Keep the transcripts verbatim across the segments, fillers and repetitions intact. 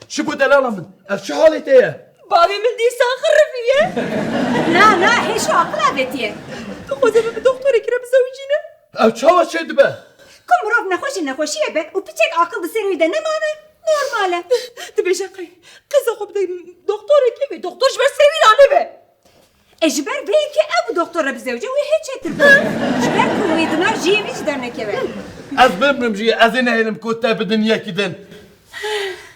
Şibo delala min, ev çi halê te ye? Bavê min dîsan xirifiye. Na, na, hêş û aqil avêtiye. Tu xwezê min bi doktorekî re bizewicîne? Ev çawa çêdibe? Ku mirov nexweş ji nexweşiyê be û piçek aqil di ser wî de nemane, normal e. Dibêje qey qeza xwe bide doktorekî wê doktor ji ber ser wî ranebe. E, ji ber vê yekê ew bi doktor re bizewce wê hê çêtir be. Ji ber ku wê di nav jiyê wî jî dernekeve. Ez bimrim jî, ez ê nehêlim ku te bidin yekî din.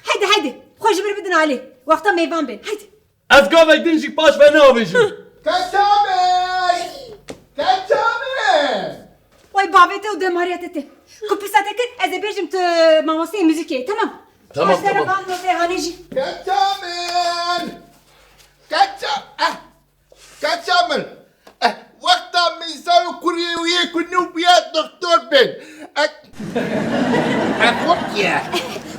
Heydi, heydi, xwe ji vir bidin alî. Wexta mêvan bên. Heydi. Ez gavek din jî paş ve neavêjim. Keça min! Keça min! Way bavê te û demariya te tê. Ku pirsa te kir, ez ê bêjim tu mamosteyê muzîkê yê, temam? Tamam, tamam. Ji te re van notê hanê jî. Keça min! Keça, eh, keça min! Eh, wexta Mîrza û kurê wî yê ku nû bûye doktor bên. Eh, eh, xort ye.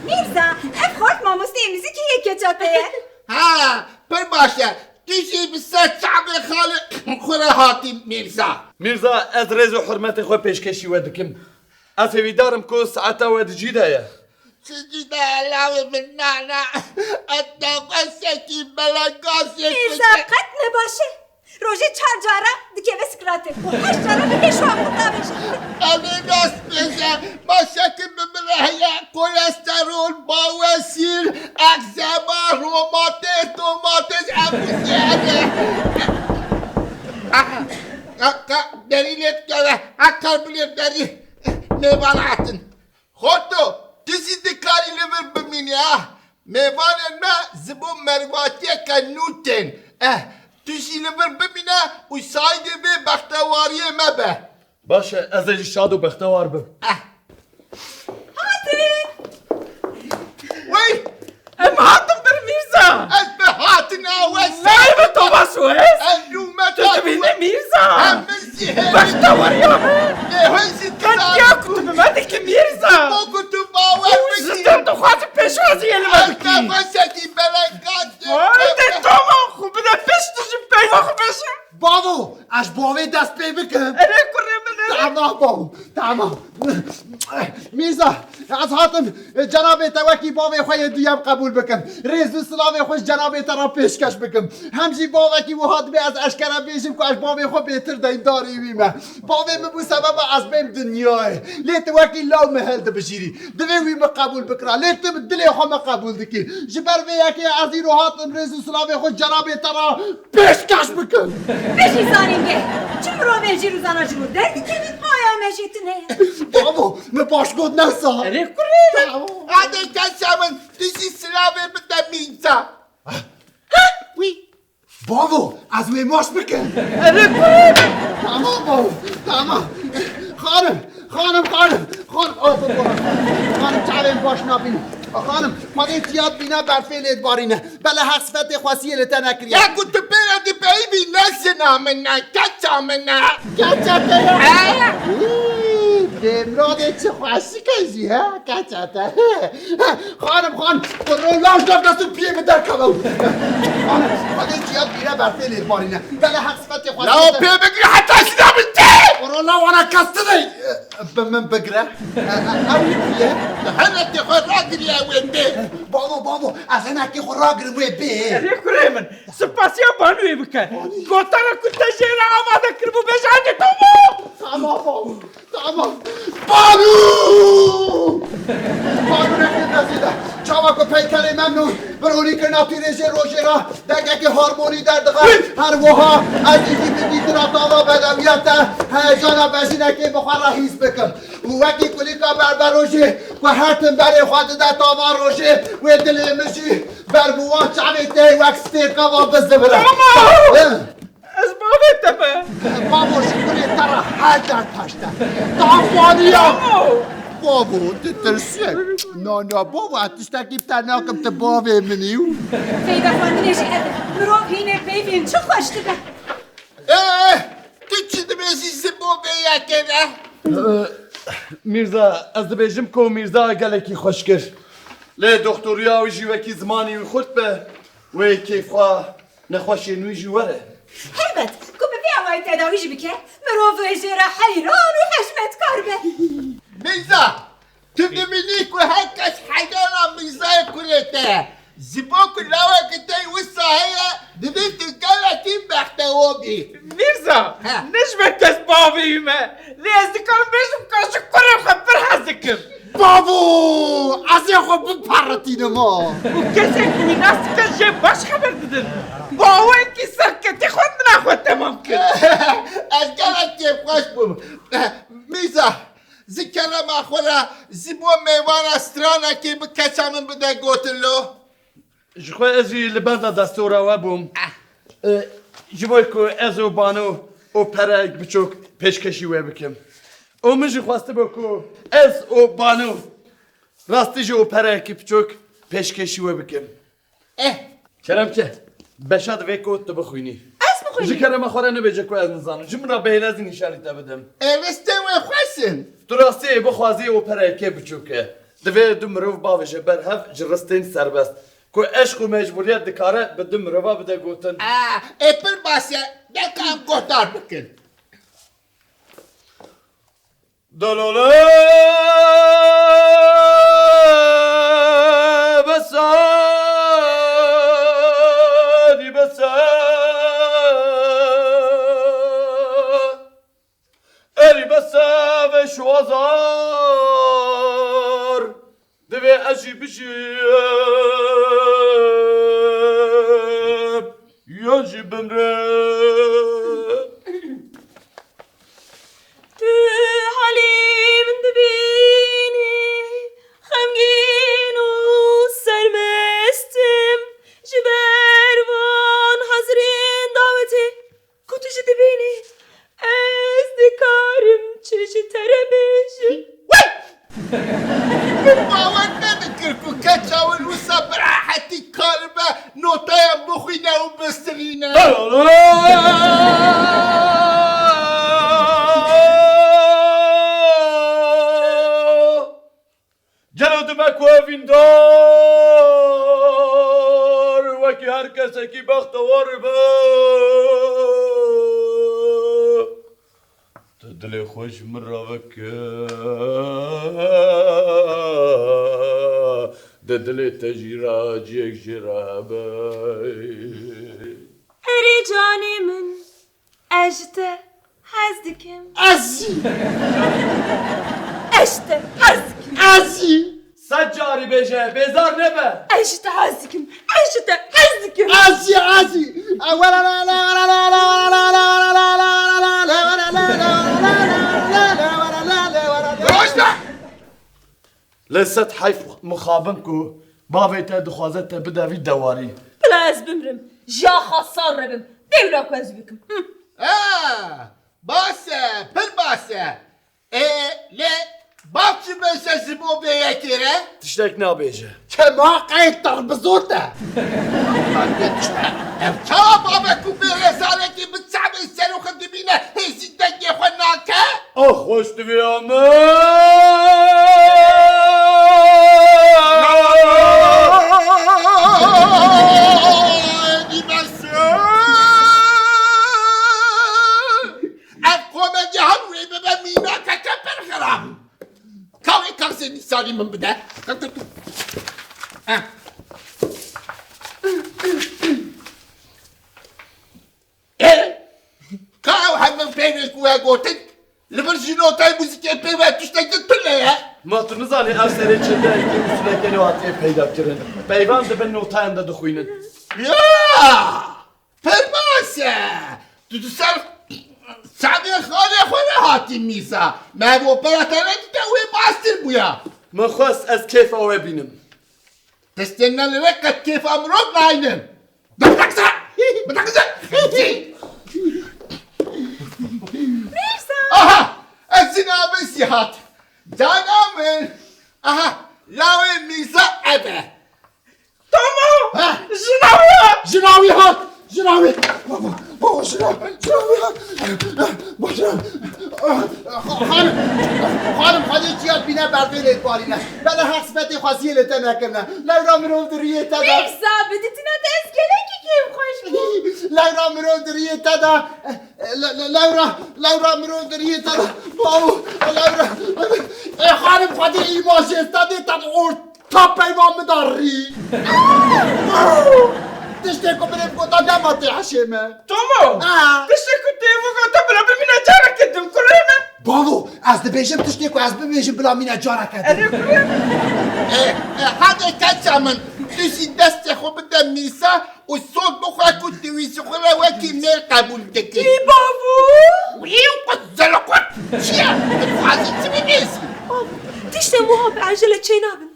Mîrza, ev xort mamosteyê muzîkê yê, keça te ye. Ha, pir baş e. Tu jî bi ser çavê xalê xwe re hatî Mîrza. Mîrza, ez rêz û hurmetê xwe pêşkêşî we dikim. Ez hêvîdar im ku saeta we di cî de ye. Di cî de ye lawê min, na, na. Ez nexweşekî belengazê Mîrza kuşt. Qet ne baş e. Rojê çar cara dikeve skratê û heşt cara bi hêş û aqil davêje. Ev ê rast bêje. Başekî bi min re heye, kolesterol, bawesîr, egzema, romatîz, tomatîz, ev û zêde. Aha, ka, ka, derî lê dikeve, ha, karbonê derî. Mêvan hatin. Xorto, tu zî dikarî li vir bimînî, ha? Mêvanên me ji bo mervatiyeke nû tên. Eh, tu jî li vir bimîne û şahidê vê bextewariyê me be. Baş e, ez ê jî şad û bextewar bim. Eh. Hatin! Wey! Em hatin bir Mîrza! Ez bi hatina we Vay be Thomas West! Ez nû me Tu dibîne Mîrza! Em min jî hêvî Bexteweriya me! Lê hûn jî Qetiya ku tu bi me dikî Mîrza! Bo ku tu bawer Û bikî. Ji te dixwazî pêşwaziyê li me Ez bikî! nexweşekî belengaz Vay de Thomas xwe bide pêş tu jî peyva xwe bêje! Bavo, ez ji bavê dest pê bikim. Erê kurê min, erê. Tamam bavo, tamam. Mîrza, ez hatim, cenabê te wekî bavê xwe yê duyem qebûl bikim. Rêz û silavê xwe ji cenabê te re pêşkeş bikim. Hem jî bavekî wiha dibe ez eşkere bêjim ku ez bavê xwe bêtir deydarî wî me. Bavê min bû sebeba ez bêm dinyayê. Lê tu wekî law min hildibijîrî. Divê wî min qebûl bikira. Lê tu dilê xwe min qebûl dikî. Ji ber vê yekê ez îro hatim rêz û silavê xwe cenabê te re pêşkeş bikim. Bijî zanîngeh. Çi mirovên jîr û zana ji wir derdikevin, haya me jê tune ye. Bavo, min baş got ne sa. Erê kurê. Hadi keça min, tu jî silavê bide Mîrza. Wî. Bavo, ez wê maç bikim. Erê kurê. Tamam bavo, tamam. Xanim, xanim, xanim. Xanim, oh, babo. Xanim, çavên baş nabînim. Xanim, Xwedê tiya dibîne berfê lê dibarîne. Belê heq sifetê xwesiyê li te nekiriye. Ya ku tu pê re dibeyî bî ne jina min e, keça min e. Keça te ye? He? Wî, dê mirodê çi xweşik e jî, he? Keça te. Xanim, xanim, tu rol lan ji nav dest û piyê min derkeve. Xanim, Xwedê çiya dibîne berfê lê dibarîne. Belê heq sifetê xwesiyê Lawo te. Pê bigirî heta jina min tê. Rol lan wana kes tine. Bi min bigire. E, e, ew li ku ye? Henekê xwe ragiriye wê bê. Bavo, bavo, ez henekê xwe ragirim wê bê. Erê kurê min, spasiya Banûyê bike. Banû. Gotara ku te jê re amade kiribû bêje hadi Tomo. Tamam, bavo, tamam. Banû! Banû neke dezî de. Çawa ku peykerê Memnûn, Veronika Natûrê jê rojê re. Dengekî harmonî derdixe, her wiha ez êdî bi dîtina tava bedewiya te heyecana bejinekê bi xwe re hîs bikim. Û wekî kulîka berberojê ku her tim berê xwe dide tava rojê, wê dilê min jî ber bi wan çavê te wek stêrka van bizivire. Tamam! Hi. Ez bavê te me. Bavo ji kulê te re her der taşte. Tavaniya! Tamam! Bavo, tu tirsiye. Na, na, bavo, ez tiştekî bi te nakim, tu bavê min î. Feyda xwendinê jî ev e. Mirov hînê peyvên çi xweş dibe. Eh, tu çi dibêjî ji bo vê yekê re? Eh, Mîrza, ez dibêjim ku Mîrza gelekî xweş kir. Lê doxtoriya wî jî wekî zimanî wî xurt be, wê kêfxwe Nexweşiyên wî jî were. Helbet, ku bi vî awayî tedawî jî bike, mirov wê jê re heyran û hişmetkar be. Mîrza, tu dibînî ku her Kurê te, ji bo ku lawekî te wisa heye, divê tu gelekî bextewor bî. Mîrza, He. ne ji ber kes bavê wî me, lê ez dikarim bêjim ka ji kurê xwe pir hez dikim. Bavo! Ez ê xwe biparitînim ha. Û kesên ku wî nas dikin jê baş xeber didin. Bawekî serketî xwendina xwe temam kir. Ez gelek kêfxweş bûm. Mîrza, ji kerema xwe re ji bo mêvana stranekê bi keça min bide gotin lo. Ji xwe ez jî li benda destora we bûm. Ah. E, ji bo ku ez û Bano û pereyek biçûk pêşkêşî we bikim. Û min jî xwestibû ku ez û Bano rastî jî û pereyekî biçûk pêşkêşî we bikim. Eh. Kerem ke, beşa divê ku tu bixwînî. Ez bixwînim. Ji kerema xwe re nebêje ku ez nizanim. Ji min re bihêle ez nîşanî te bidim. Ê, ristê wê xweş in. Tu rastiyê bixwazî û pereyekê biçûk e. Divê du mirov bavêje ber hev ji ristên serbest. Ku eşq û mecbûriyet dikare bi du mirova bide gotin. Ah, ê pir baş e. Deka em guhdar bikin. Delale bes e, dî bes e. Erî bes e vê şuwazar, divê ez jî bijîm, yan jî bimrim. Tu halî min dibînî, xemgîn û sermest im. Ji ber van hezirên dawetê ku tu jî dibînî, ez dikarim çi ji te re bêjim. Wey! Min bawer nedikir ku keça win wisa bi rehetî karibe noteyan bixwîne û bistirîne. Gelo dime ku evîndar wekî her kesekî bextewar be. Tu dilê xwe ji min re veke, di dilê te jî re ciyek jê re hebe. Erê canê min, ez ji te hez dikim. Ez jî. Ez ji te hez dikim. Ez jî. Sed carî bêje, bêzar nebe. Ez ji te hez dikim. Ez ji te hez dikim. Ez jî, ez jî. Rojda! Lê sed heyf mixabin ku bavê te dixwaze te bide vî dewarî. Bila ez bimrim, ji axa sar re bim. Dêwla ku ez bikim. Hı. Ha, baş e, pir baş e. Ê, lê bav çi bêje ji bo vê yekê re? Tiştek nabêje. Kema qey terbizot e. Ev çawa bav e ku bê rezalekî bi çavê serokê dibîne, hêjî dengê xwe nake? Ax xweş divê ame. Ev komedî hemû ê bibe mînakeke pir xirab. Ka wê kaxizê nîşanî min bide. Eh. Ê, ka ew hemû peyvên ku we gotin, li vir jî notayê muzîkê pê ve tiştek din tune ye. Ma tu nizanî ev serê çendeyekî û sûleke nû hatiye peyda kirin. Peyvan di bin notayan de dixwînin. Ya! Pir baş e. Tu di ser çavê xalê xwe re hatî mîsa. Me ev opera te nedîte wê baştir bûya. Min xwest ez kêfa we bînim. Tiştên ne li vê qet kêfa mirov naynin. Bidaqise! Bidaqise! Mîrza! Aha! Ez jî nabê Sîhat. Cana min. Aha! Lawê Mîrza ev e. Tamam. Ha. Jina wî hat. Jina wî hat. Jina wî! Baba, baba, jina, jina wî! Baba, xanim, xanim, xwedê çiya dibîne berdê lê dibarîne. Bele her sifetê xweziyê lê te nekirine. Lewra mirov di riyê te de. Mîrza, bi dîtina te ez gelekî kêfxweş bûm. Lewra mirov di riyê te de. Le-, le-, lewra, lewra mirov di riyê te de. Bawo, lewra. Ê xanim, xwedê îmajê te dê te orta peyva min de rî. Tiştê ku min ê bigota dema tê hişê me. Tomo! Ha. Tiştê ku tê bigota bila bimîne careke din kurê me. Bavo, ez dibêjim tiştê ku ez bibêjim bila mîne careke din. Erê kurê me. E, e, hadi keça min, tu jî destê xwe bide Mîrza û sond bixwe ku tu wî ji xwe re wekî mêr qebûl dikî. Wî bavo! Wî qut zelqut! Çi ye? Tu dixwazî çi bibêjî? Bavo, tiştên wiha bi ecele çênabin.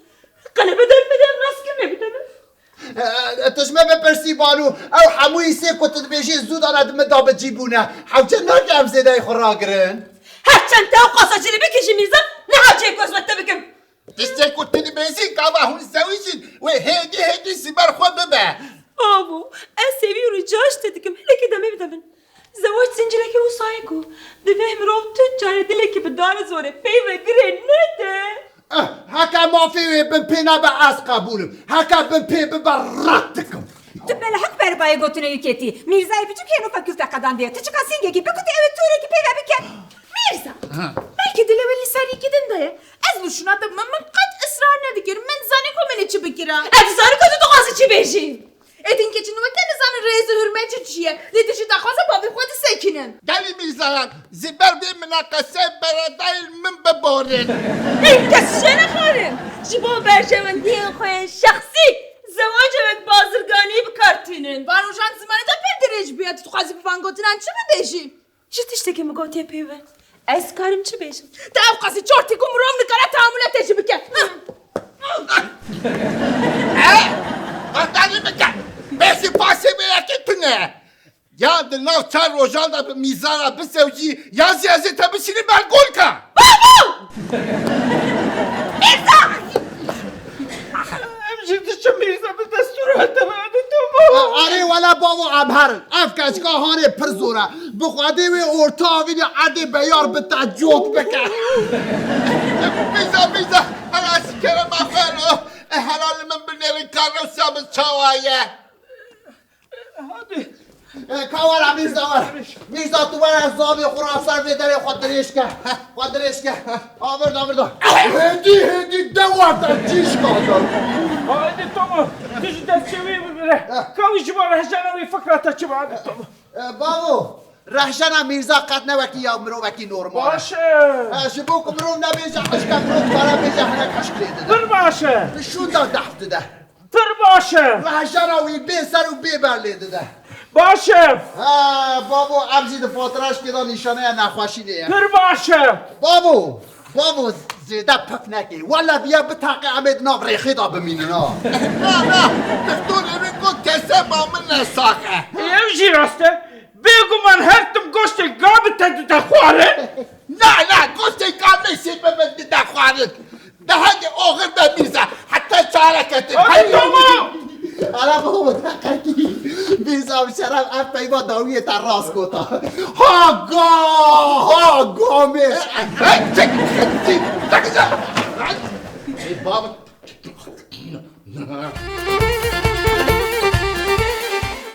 Qelebe derbide, rastgirnê bide min. E, tu ji me bipirsî Banu, ew hemûyî sê ku tu dibêjî zû dane di min de bi cî bûne. Hewce nake em zêdeyê xwe ragirin. Her çend te ew qasa cilî bikî jî Mîrza, niha cihê ku ez wek te bikim. Tiştê ku tu dibêjî gava hûn zewicîn wê hêdî hêdî ji ber xwe bibe. Bavo, ez hêvî û rica ji te dikim, hinekî demê bide min. Zewac zincireke wisa ye ku divê mirov tu carê dilekî bi dar û zorê pey ve girê nede. Eh, heke mafê wê bin pê nebe ez qebûl im. Heke bin pê bibe red dikim. Tu belehek berbayê gotinê wî ketî. Mîrzayê biçûk hêno fekûf te qedandiye. Tu çiqa sîngekî bikutî ew ê tûrekî pê ve bike. Mîrza! Ha. Belkî dilê wî li ser yekî din de ye. Ez li şûna te min, min qet israr nedikir. Min zanî ku min ê çi bikira. Ez dizanim ku tu dixwazî çi bêjî. Ê din keçin weke nizanin rêz û hurmet jî çi ye. Lê tu jî daxwaza bavê xwe disekinin. Gelî Mîrzayan, ji ber vê minaqeşe beredayên min biborin. Ê kes jê nexwarin. Ji bo berjewendiyên xwe yên şexsî, zewaca wek bazirganî bi kar tînin. Van rojan zimanê te pir dirêj bûye, tu dixwazî bi van gotinan çi bibêjî? Ji tiştekî min gotiye pê ve, ez karim çi bêjim? Te ew qasî çortî ku mirov nikare tehamûla te jî bike. Eh? Qedarî bike. Bêsî pasê me yekê tune. Ya di nav çar rojan de bi Mîzana bisewcî, ya jî ez ê te bişînim ber golka. Babo! Mîrza! Em jî diçin Mîrza, bi destûra te ve, hadi Tomo. Erê wele bavo, em herin. Ev keçika hanê pir zor e. Bi Xwedê wê orta avînê erdê beyar bi te cot bike. Mîrza, Mîrza, hela ji kerema xwe ro. E, hela li min binêrin, ka rewşa min çawa ye. Hadi. E, ka were Mîrza, were. Mîrza, tu were, zavê xwe ra ser vê derê xwe dirêj ke. Xwe dirêj ke. Avir da, avir da. Hêdî, hêdî, de warte çîşka da. Haydi Tomo, tu ji destê wê bibire. Ha. Ka wî ji bo rehjana wî fikra te çi be, hadi Tomo. E, bavo, rehjana Mîrza qet ne wekî ya mirovekî normal e. Baş e. E, ji bo ku mirov nebêje hişk e, mirov dikare bêje hinek hişk lê dide. Pir baş e. Şûnda dehf dide. Pir baş e. Rehjana wî bê ser û bê ber lê dide. Baş e. Ha, bavo, em jî di fatiraşkê de nîşaneya nexweşî lê ye. Pir baş e. Bavo, bavo, zêde pif nekê. Wele viya bitaqe em ê di nav rêxê de bimînin ha. Na, na, doktorê min got kesema min nesax e. Ew jî rast e. Bêguman her tim goştê gav bi te dide xwarin. Na, na, goştê gav mêşê bi min dide xwarin. De heke oxir be Mîrza, heta çareke te. Hadi Tomo! Ala baba, de qetî. Mîrza, bi şeref ev peyva dawiyê te rast gota. Ha ga, ha ga mêş. Hey, çek, çek, çek, çek. Hey, baba.